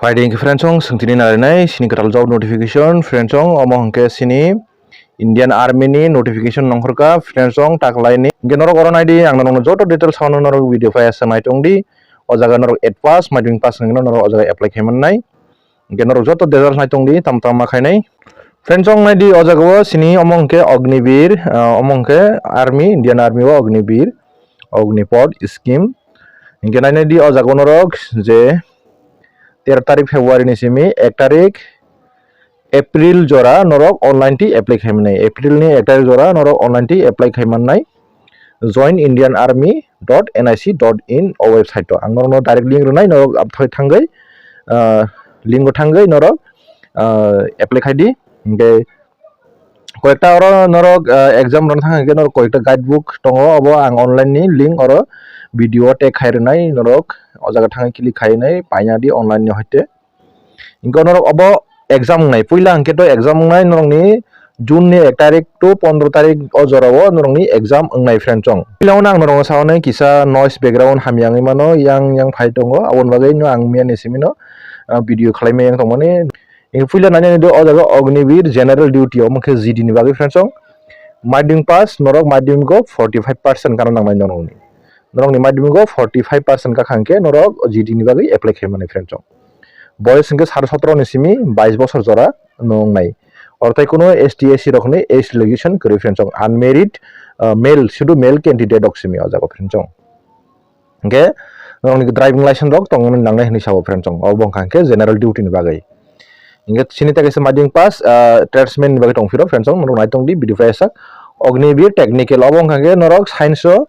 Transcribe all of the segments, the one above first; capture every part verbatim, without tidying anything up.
Paidi hwnkhe friends song, swngtini narinai sini kwtal job notification friends song, omo hwnkhe sini Indian Army ni notification nongkhorkha friends song, taklaini. Hwnkhe norok oro naidi, ang norokno joto details ano norok video phai asa nai tongdi. O jaga norok eight pass, madhyamik pass hwnkhe norok o jaga apply khai mannai. Hwnkhe norok joto details nai tongdi, tam tam ma khainai. Friends song naidi, o jaga o sini omo hwnkhe Agniveer, ah, omo hwnkhe Army, Indian Army o Agniveer, Agnipad scheme. Hwnkhe nainai di o jaga o norok je tero tarik February ni simi ek tarik April jora norok online ti apply khai mannai. April ni ek tarik jora norok online ti apply khai mannai. Join Indian Army dot N I C dot in o website o. Ang norokno direct link rwnai, norok abthoi thangwi, ah, link o thangwi norok, ah, apply khai di. Hwnkhe koyekta oro norok, ah, exam rwna thang hwnkhe norok koyekta guidebook tongo, obo ang online ni link oro video o tag khai rwnai, norok o jaga thangwi click khai nai paina di online ni hoite. Hwnkhe norok obo exam wngnai, puila hwnkhe to exam wngnai norokni June ni ek tarik to pondro tarik o jora o norokni exam wngnai friends song. Puila o ang norokno sa hwnwi kisa noise background hamya wngwi mano, yang yang phai tongo, aboni bagwi no ang miya ni simi no, ah, video khlai maya wng tongmani. Hwnkhe puila nainani do o jaga Agniveer General Duty, omo khe G D ni bagwi friends song. Madhyamik pass, norok madhyamik o forty five percent kana nangnai norokni. Norokni madhyamik o forty five percent kakha hwnkhe norok G D ni bagwi apply khai mannai friends song. Boyos hwnkhe saro sotro ni simi bais bosor jora no wngnai. Oro tai kuno S T S C rokni age relaxation kwrwi friends song. Unmarried, ah, male, sudu male candidate rok simi o jaga friends song. Hwnkhe norokni driving license rok tongmani nangnai hwnwi sao friends song. Obo wngkha hwnkhe General Duty ni bagwi. Hwnkhe sini tei kaisa madhyamik pass, ah, tradesman ni bagwi tongphiro friends song, norok nai tongdi video phai sak. Agniveer Technical, obo wngkha hwnkhe norok science o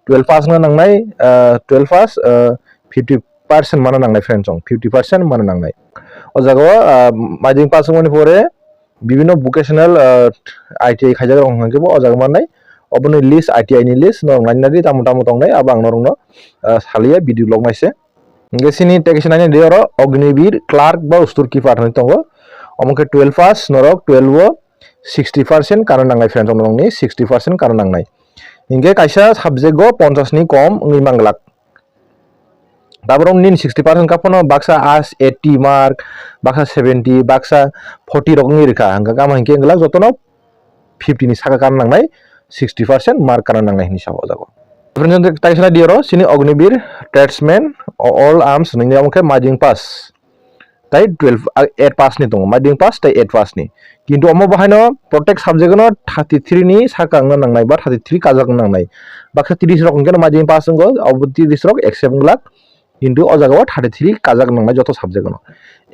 twelve pass wngna nangnai, ah, twelve pass, ah, fifty percent mana nangnai friends song, fifty percent mana nangnai. O jaga o, ah, madhyamik pass wngmani pore bibino vocational, ah, I T I khaijak rok hwnkhe bo o jaga mannai. Oboni list, I T I ni list norok naina di, tamo tamo tongnai, abo ang norokno, ah, salia video log naise. Hwnkhe sini tei kaisa naina di oro Agniveer clerk ba store keeper hinwi tongo. Omo khe twelve pass, norok twelve o sixty percent kana nangnai friends song, norokni sixty percent kana nangnai. Hwnkhe kaisa subject o ponchash ni kom wngwi manglak. Tabuk nini sixty percent ka phano baksa as eighty mark, baksa seventy, baksa forty rok wngwi rwkha. Hwnkhe gama hinkhe wngwlak jotono fifty ni saka kana nangnai, sixty percent mark kana nangnai hinwi sa o jaga o. Friends, tei kaisa nai di oro sini Agniveer tradesman, all arms hinwi omo khe madhyamik pass. Tai twelve, ah, eight pass ni tongo, madhyamik pass tai eight pass ni. Kintu omo bo haino protek subject no thirty three ni saka wngna nangnai ba thirty three kajak wngna nangnai. Baksa tris rok hwnkhe no madhyamik pass wngo, abo tris rok accept wng glak. Kintu o jaga o thirty three kajak wng nangnai joto subject no.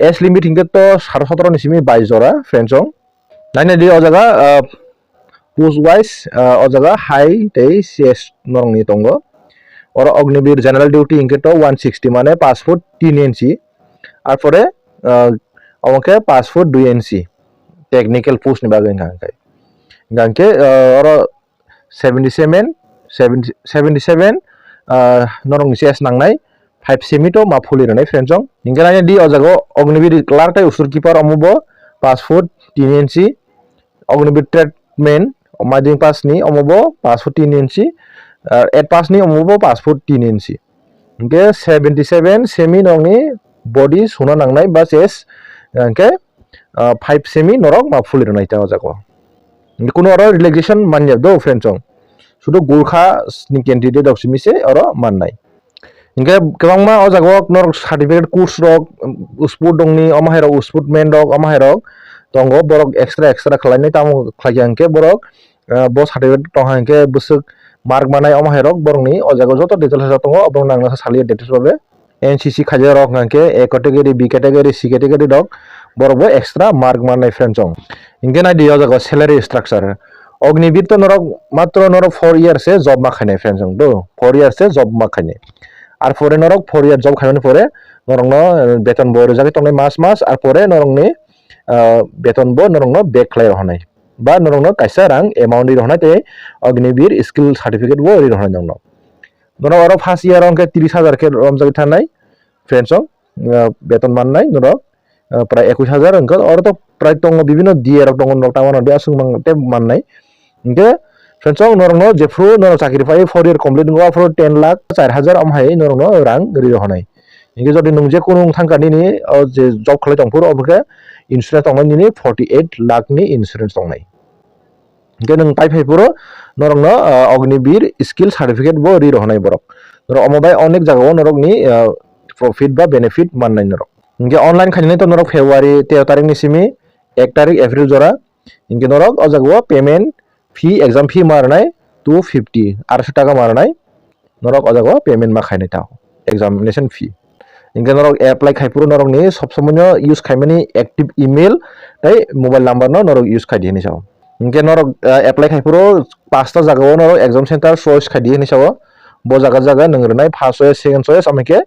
Age limit hwnkhe to saro sotro ni simi bais jora, friends song. Naina di o jaga, ah, post wise, ah, o jaga high tei chest norokni tongo. Oro Agniveer General Duty hwnkhe to one sixty mane paanch foot tin inchi. Arpore, ah, omo khe paanch foot dui inchi. Technical post ni bagwi wngkha hwnkhe. Hwnkhe, ah, oro seventy seven, seventy, seventy seven, ah, norokni chest nangnai, five semi to ma phuli rwnai friends song. Hwnkhe naina di o jaga o Agniveer clerk tai usur keeper omo bo paanch foot tin inchi. Agniveer tradesman, madhyamik pass ni omo bo paanch foot tin inchi, ah, eight pass ni omo bo paanch foot tin inchi. Hwnkhe seventy seven semi nokni body suna nangnai ba chest, hwnkhe, ah, five semi norok ma phuli rwnai ta o jaga o. Hwnkhe kuno oro relaxation manya do friends song. Sudu Gorkha ni candidate rok simi se oro mannai. Hingke kwbangma o jaga o norok certificate course rok, um, sport dongni omo hai rok, sport men rok omo hai rok tongo, borok extra extra khlainai, tamo khlai kha hingke borok, ah, bo certificate tong kha hingke bwswk mark manai omo hai rok borokni o jaga o joto details rok tongo, oborok nang nasa saliya details babe. N C C khaijak rok hingke A category, B category, C category rok borok bo extra mark manai friends song. Hingke nai di o jaga o salary structure. Agniveer to norok matro norok four years se job ma khainai friends song do, four years se job ma khainai. Ar pore norok four year job khaimani pore norokno, eh, beton bo rwjagwi tongnai mas mas, ar pore norokni, ah, beton bo norokno back khlai rohornai ba norokno kaisa rang amount ri rohornai tei Agniveer skill certificate bo ri rohornai norokno. Norok oro first year o hwnkhe tris hajar khe romjagwi thanai friends song, ah, beton mannai norok, ah, prai ekwis hajar hwnkhe oro to prai tongo bibino D A rok tongo norok tamo no de aswk mang tei mannai. Hingke friends song norokno jephru norok chakri pai four year complete wngkha aphuru ten lakh char hajar omo hai norokno rang ri rohornai. Hinkhe jodi nwng je kunu wng thangkha nini, o je job khlai tongphuru, obo khe insurance tongnai nini forty eight lakh ni insurance tongnai. Hinkhe nwng tai phai phuru norokno, ah, Agniveer skill certificate bo ri rohonai borok. Norok omo bai onek jagao norokni, ah, profit ba benefit mannai norok. Hinkhe online khainani to norok February tero tarikni simi ek tarik April jora. Hinkhe norok o jagao payment fee, exam fee ma rwnai two fifty, arso taka ma rwnai. Norok o jagao payment ma khainai ta examination fee. Hinkhe norok apply khai phuru norokni sob somoino use khaimani active email tei mobile number no norok use khai di hinwi sao. Hinkhe norok, ah, apply khai phuru pasta jagao norok exam center choice khai di hinwi sao. Bo jaga jaga nwng rwnai first choice, second choice, amai khe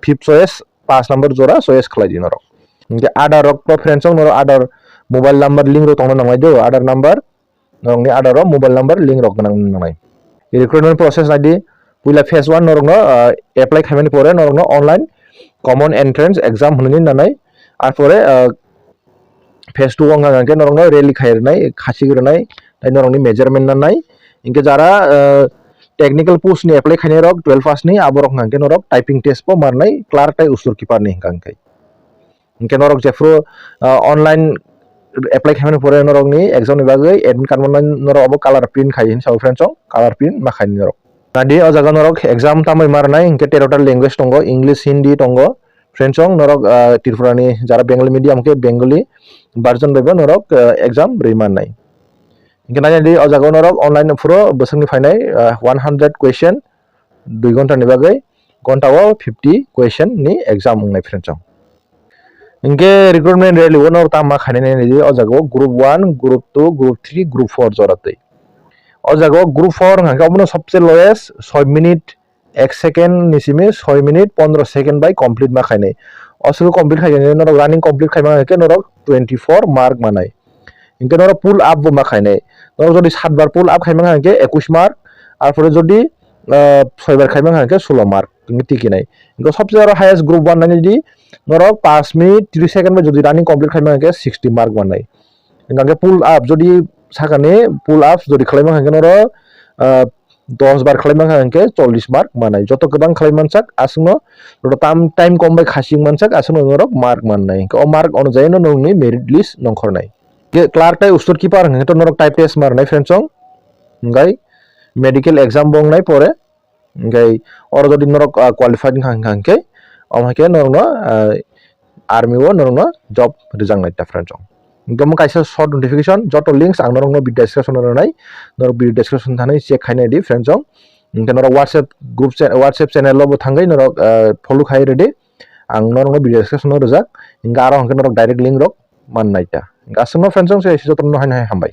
fifth choice, pass number jora choice khlai di norok. Hinkhe Aadhaar rok to friends, norok Aadhaar mobile number link rok tongna nangnai do, Aadhaar number, norokni Aadhaar o mobile number link rok gwnang nangnai. Recruitment process nai di, puila phase one norokno, ah, apply khaimani pore norokno online common entrance exam hwnwi nanai. Arpore, ah, phase two wngkha hwnkhe norokno rally khai rwnai, khachik rwnai, tei norokni measurement nanai. Hinkhe jara, ah, technical post ni apply khainai rok twelve pass ni, aborok hwnkhe norok typing test bo marnai, clerk tei usur keeper ni hwnkha hwnkhe. Hinkhe norok jephuru, ah, online apply khaimani pore norokni exam ni bagwi admit card manwi norok obo color print khai hinwi sao friends, o color print ma khaini norok. Nadi o jaga norok exam tambai ma rwnai, hinkhe tero ta language tongo, English, Hindi tongo. Friends, o norok, ah, Tripura ni jara Bengali medium khe Bengali version bai bo norok, ah, exam rwi mannai. Hinkhe nai di o jaga norok online phuru bwswkni phainai, ah, one hundred question dui ghonta ni bagwi, ghonta o fifty question ni exam wngnai friends, o. Hinkhe recruitment rally o norok tamo ma khainai nai di o jaga o group one, group two, group three, group four jora twi. O jaga o group four hwnkha khe obono sobse lowest soi minute, ek second ni simi soi minute pondro second bai complete ma khainai. O suku complete khai norok running complete khai ma khe norok twenty four mark manai. Hinkhe norok pull up bo ma khainai. Norok jodi sat bar pull up khai ma kha hinkhe ekush mark, arpore jodi, ah, soi bar khai ma kha hinkhe solo mark hinkhe tikinai. Hinkhe sobse aro highest group one nai di norok paanch minute tris second bai jodi running complete khai ma kha hinkhe sixty mark manai. Hinkhe pull up jodi sakani pull ups jodi khlai ma kha hinkhe norok, ah, dos bar khlai ma kha hinkhe chollish mark manai. Joto kwbang khlai mansak aswkno, joto tam time kom bai khaching mansak aswkno norok mark mannai. Hinkhe o mark onujai no nokni merit list nongkhornai. Hinkhe clerk tei usur keeper hinkhe to norok type test ma rwnai friends, o. Hinkhe medical exam bo wngnai pore. Hinkhe oro jodi norok, ah, qualified wngkha hinkhe, omo hinkhe norokno, ah, army o norokno job rijaknai ta friends, o. Hinkhe omo kaisa short notification, joto links ang norokno video description o rwnai, norok video description thani check khainai di friends, o. Hinkhe norok WhatsApp group cha-, WhatsApp channel o bo thangwi norok, ah, follow khai rwdi, ang norokno video description o rwjak, hinkhe aro hinkhe norok direct link rok mannai ta. Hinkhe aswkno friends, o, se jotono hai hai hambai.